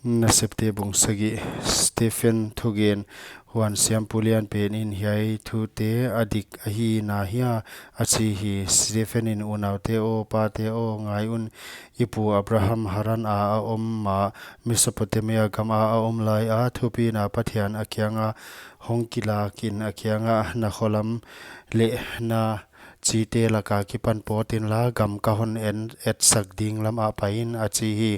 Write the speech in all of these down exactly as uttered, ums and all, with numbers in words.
Nasepte bung sagih. Stephen thugen. Huan siampu lianpen in, hiai thute a dik ahi na hia, a chi hi. Stephen in, unaute aw, pate aw, ngai un, i pu Abraham Haran a a om ma, Mesopotamia gam a a om lai a, thupina Pathian a kianga hong kilak in a kianga, na kholam leh na chite laka kipan pawt inla, gam ka hon en etsak ding lam ah pai in, a chi hi.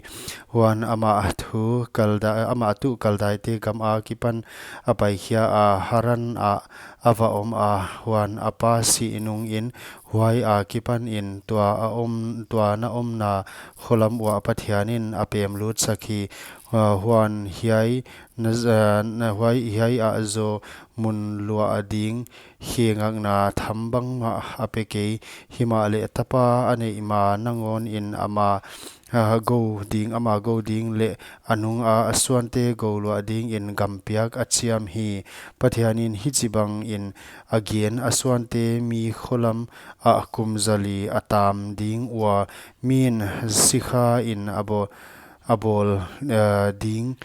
Huan amah thu Kalda-, amah tuh Kaldaite gam a kipan a paikhia a, Haran ah a va om a. Huan a pa si nungin huai a kipan in tua a om, tua na omna kholam uah Pathian in a pem lutsak hi. Huan hiai na, huai hiai ah zaw mun luah ding, khe ngakna tham bangmah a pe kei. Himahleh tapa a neih ma nangawn in ama, ah, gou ding, ama gou ding leh a nung a a suante gou luah dingin gam piak a chiam hi. Pathian in hichibang in a gen, a suante mi kholam ah kum zali a tam ding ua, min sikha in a bo-, a bawl, ah, ding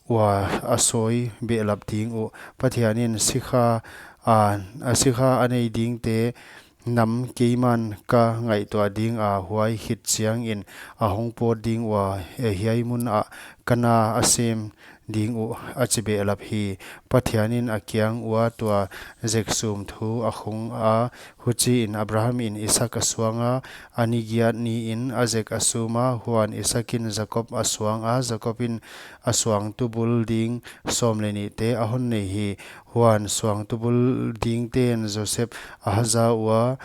ua a sawi behlap ding uh. Pathian in sikha a, a sikha a nei dingte nam keiman ka ngaihtuah ding a, huai khit chiangin a hong pawt ding ua, eh, hiai mun ah ka na a sem ding uh, a chi behlap hi. Pathian in a kiang ua tua zeksum thu a khung a, huchiin Abraham in Isak a suang a, a ni giat niin a zek a sum a. Huan Isak in Jakob a suang a, Jakob in a suangtu bul ding sawm leh nihte a hon nei hi. Huan suangtu bul dingten Joseph a haza ua,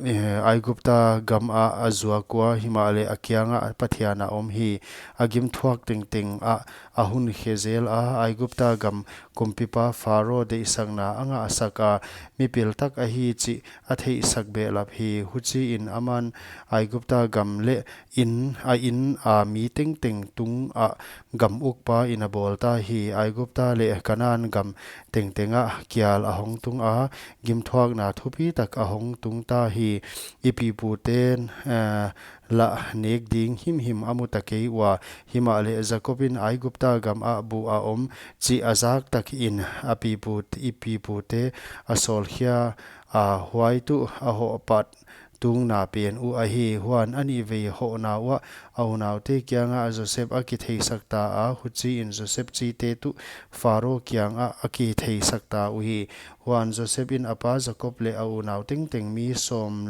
eh, Aigupta gam ah a zuak ua, himahleh a kiangah Pathian a om hi. A gimthuak tengteng ah a hun khe zel a, Aigupta gam kumpipa Pharo deihsakna a ngahsak a, mipil tak ahi chih a theihsak behlap hi. Huchiin aman Aigupta gam leh in, a in a mi tengteng tungah gam ukpa in a bawl ta hi. Aigupta leh Kanan gam tengteng ah kial a hong tung a, gimthuakna thupi tak a hong tung ta hi. I piputen, eh, lah nek ding himhim a mu ta kei ua. Himahleh Jakob in Aigupta gam ah buh a om chih a zak takin a pipu, i pipute a sawlkhia a, huai tuh a hoh pat tungna pen uh ahi. Huan a nihvei hohna uah a unaute kiangah Joseph a kitheisak ta a, huchiin Joseph chite tuh Pharo kiangah a kitheisak ta uhi. Huan Joseph in a pa Jakob leh a unau tengteng mi sawm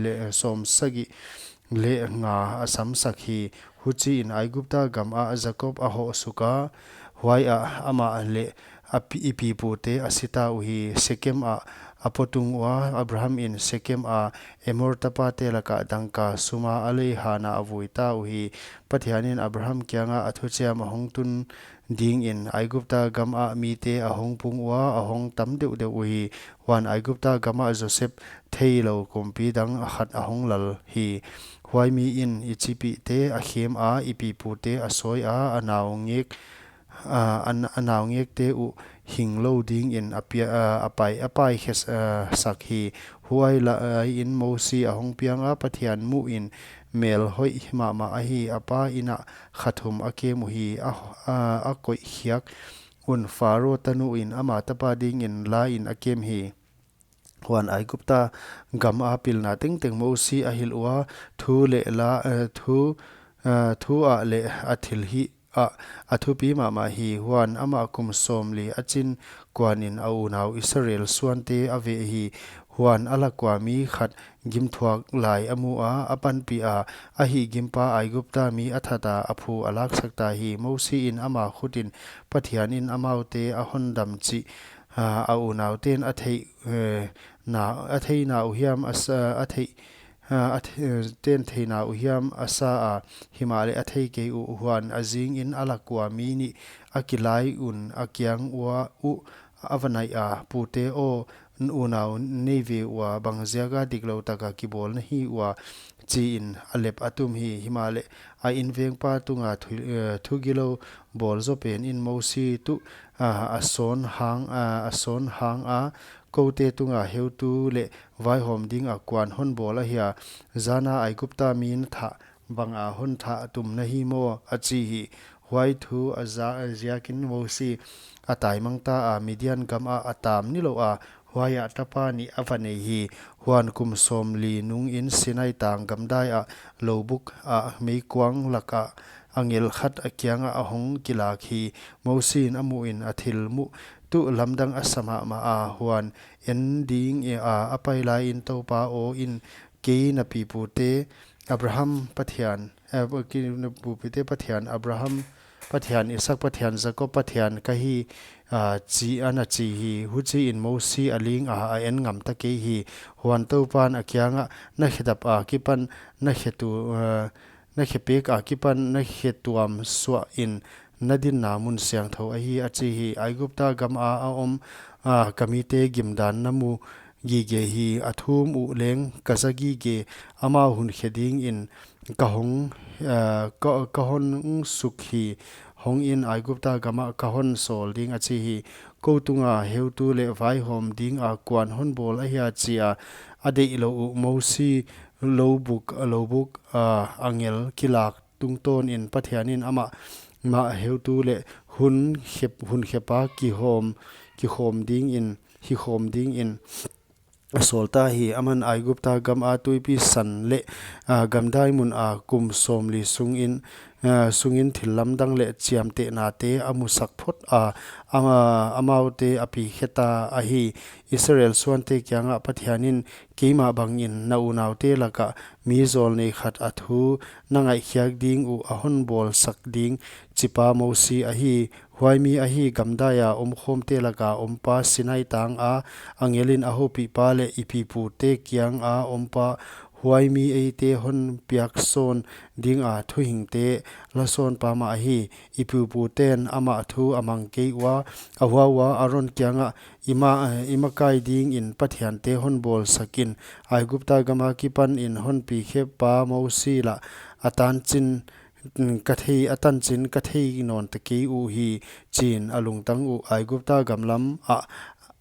leh, sawm sagih leh nga a samsak hi. Huchiin Aigupta gam ah Jakob a hoh suk a, huai ah amah leh a pi-, i pipute a si ta uhi. Sekem ah a pawtung ua, Abraham in Sekem a Emor tapate lakah dangka sum a a leihana a vui ta uhi. Pathian in Abraham kiangah a thuchiam a hong tun dingin Aigupta gam ah mite a hong pung ua, a hong tam deuhdeuh uhi. Huan Aigupta gam ah Joseph theilou kumpi dang khat a hong lal hi. Huai mi in i chipihte a khem a, i pipute a sawi a, a naungek, a, a, a naungekte uh hing lou dingin a pia-, a, a pai, a pai khe s-, a, sak hi. Huai laiin Mosi a hong piang a, Pathian muh in mel hoih mahmah ahi. A pa in ah kha thum a kem uhi. A, a, a koih khiak un Pharo tanu in ama tapa dingin la in a kem hi. Huan Aigupta gam a pilna tengteng Mosi a hilh ua, thu leh la, eh, thu, eh, thu ah leh a thilhih ah a thupi mahmah hi. Huan amah kum sawmli a chin kuanin a unau Israel suante a veh hi. Huan a lakua mi khat gimthuak lai a mu a, a panpih a, a hihgimpa Aigupta mi a that a, a phu a laksak ta hi. Mosi in ama khut in Pathian in amaute a hon dam chih, a, a unauten a theih, eh, na, a theihna uh hiam a sa, a theih, a, a the-, eh, ten theihna uh hiam a sa a, himahleh a thei kei uh. Huan a zingin a lakua mi nih a kilai un a kiang ua uh a va naih a, pute aw, n-, unau nei ve ua, bangziaka diklou taka kibawl na hi ua, chiin a lep a tum hi. Himahleh a invengpa tunga thu, eh, thugilou bawl zaw pen in Mosi tuh, a, a sawn hang, a, a sawn hang a, koute tunga heutu leh vaihawm dinga kuan hon bawl ahia, zana Aigupta mi na thah banga hon thah tum na hi maw, a chi hi. Huai thu a za-, ziakin Mosi a taimang ta a, Midian gam ah a tam nilouh a, huai ah tapa nih a va nei hi. Huan kum sawmli nungin Sinai tang gamdai ah lobuk ah meikuang lak ah angel khat a kiangah a hong kilak hi. Mosi in a muh in a thil muh tuh lamdang a sa mahmah a, huan en ding a a pai lai in Toupa aw in, kei na pipute Abraham Pathian, eh, kei na pipute Pathian Abraham Pathian, Isak Pathian, Jakob Pathian ka hi, ah, chi ana chi hi. Huchiin Mosi a ling a, a en ngam ta kei hi. Huan Toupan a kiangah, na khedap a kipan, na khetu, ah, na khepek a kipan, na khetuam suah in, na dinna mun siangthou ahi, a chi hi. Aigupta gam a a om, ah, ka mite gimdan na mu gige hi, a thum uh leng ka za gige, amau hun khe dingin ka hong, ah, ka, ka hon suk hi, hong in Aigupta gam ah ka hon sawl ding, a chi hi. Kou tunga heutu leh vaihawm dinga kuan hon bawl ahia, chi a a deih louh uh Mosi lobuk, lobuk, ah, angel kilak tungtawnin Pathianin amah mah heutu leh hun khe, hun khepa kihawm, kikhawm dingin, hikhawm dingin a sawl ta hi. Aman Aigupta gam a tuipi san leh, ah, gamdai mun a kum sawmli sungin, ah, sungin thil lamdang leh chiamtehnate a musak phot a, ama, amaute a pi khe ta ahi. Israel suante kiangah Pathianin, keimah bangin na unaute lakah mi zawlnei khat a thu na ngaihkhiak ding uh a hon bawlsak ding, chi pa Mosi ahi. Huai mi ahi gamdai a omkhawmte laka ompa, Sinai tang a angelin a houpih pa leh i pipute kianga ompa. Huai mi eite hon piak sawn dinga thuhingte la sawn pa mah ahi. I piputen amah thu a mang kei ua, a hua ua, Aron kiangah, i ma, eh, i makai dingin pathiante hon bawlsak in, Aigupta gam a kipanin hon pi khe pa Mosi lah a tanchin, mm, ka thei, a tanchin ka thei nawn ta kei uhi, chiin a lungtang uh. Aigupta gam lam ah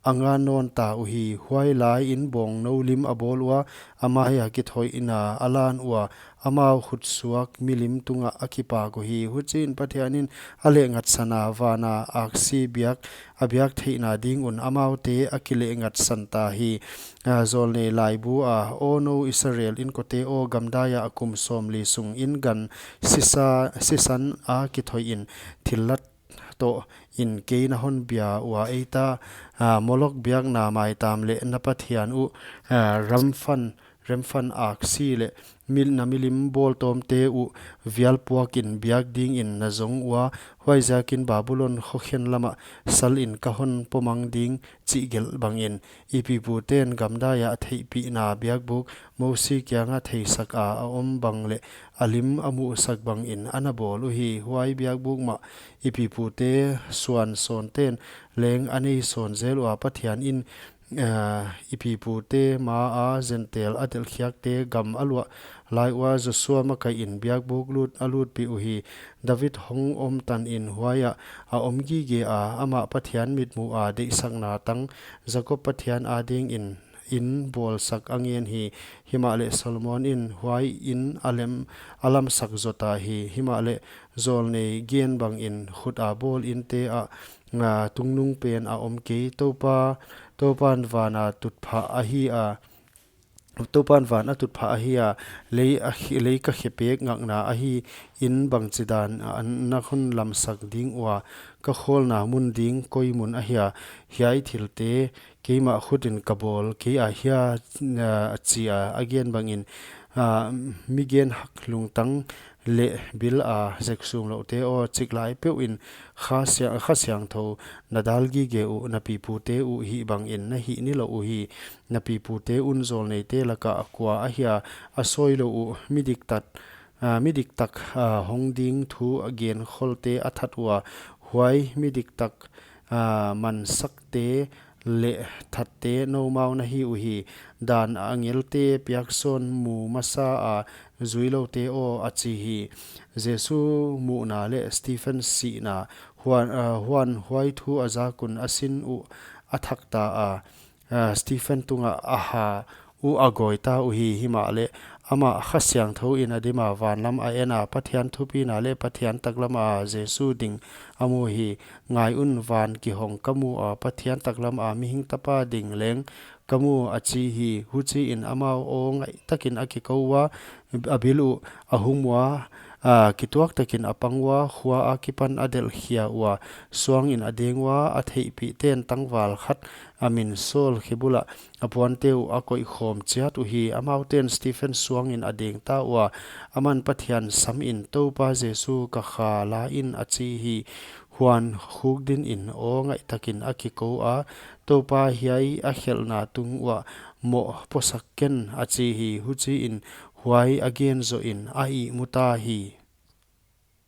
a nga nawn ta uhi. Huai laiin bawngnou lim a bawl ua, a mai a kithoihna a lan ua, amau khutsuak milim tungah a kipak uhi. Huchiin Pathianin a lehngatsan a, vana aksi biak, a biak theihna ding un amaute a kilehngatsan ta hi. Ah, zawlnei laibu a, aw nou Israel inkote aw, gamdai a kum sawmli sungin gan sisa, sisan a kithoihin thillat toh in kei na hon bia ua eita, ah, Molok biakna maitam leh na pathian uh, ah, Ramfan, Remfan aksi leh mil, na milim bawltawmte uh vial puakin biak dingin na zong ua, huaiziakin Babulon khokhen lamah salin ka hon pawmang ding, chih gelh bangin. I piputen gamdai a theihpihna biakbuk Mosi kianga theisak a, a om bang leh a lim a muhsak bangin ana bawl uhi. Huai biakbuk mah i pipute suan sawnten leng a nei sawn zel ua, Pathianin, ah, i pipute maa Gentail a delhkhiakte gam a luah lai ua Joshua makaihin biakbuk lut, a lutpih uhi. David hong om tanin huaiah a om gige a, amah Pathian mitmuh a deihsakna tang Jakob Pathian adingin in bawlsak a ngen hi. Himahleh Solomon in huai in a lem, a lamsak zota hi. Himahleh zawlnei gen bangin khut a bawl inte ah, ah, tungnungpen a om kei. Toupa, Toupan vana tutphah ahi a, Toupan van a tutphah ahi a, lei a khe, lei ka khepek ngakna ahi, in bangchidan a na hon lamsak ding ua, ka khawlna mun ding koi mun ahia, hiai thilte keimah khutin ka bawl kei ahia, ah, a chi a, a gen bangin, ah, mi gen hak lungtang leh bil a zek sumlouhte aw, chiklai peuhin Kha Siang, Kha Siangthou na dal gige uh, na pipute uh hih bangin na hih nilouh uhi. Na pipute un zawlneite laka kua ahia a sawilou uh, mi diktat, ah, mi diktak, ah, hong ding thu a gen kholte a that ua, huai mi diktak, ah, mansakte leh thatte noumau na hi uhi. Dan a angelte piaksawn mu masa a zuiloute aw, a chi hi. Jesu muhna leh Stephen sihna. Huan, ah, huan huai thu a zak un a sin uh a thak ta a, ah, Stephen tungah a ha uh a gawi ta uhi. Himahleh Amah Kha Siangthou in a dim a, van lam a en a, Pathian thupina leh Pathian taklam a Jesu ding a mu hi. Ngai un, van kihong ka mu a, Pathian taklam a Mihing Tapa ding leng ka mu, a chi hi. Huchiin amau aw ngaih takin a kikou ua, a bil uh a hum ua, a, kituak takin a pang ua, khua akipan a delhkhia ua, suangin a deng ua, a theihpihten tangval khat a min sawl khebul ah a puante uh a koihkhawm chiat uhi. Amauten Stephen suangin a deng ta ua, aman Pathian samin, Toupa Jesu, ka kha la in, a chi hi. Huan khukdin in aw ngaih takin a kikou a, Toupa, hiai a khelhna tung uah moh posak ken, a chi hi. Huchiin huai a gen zohin a ihmu ta hi.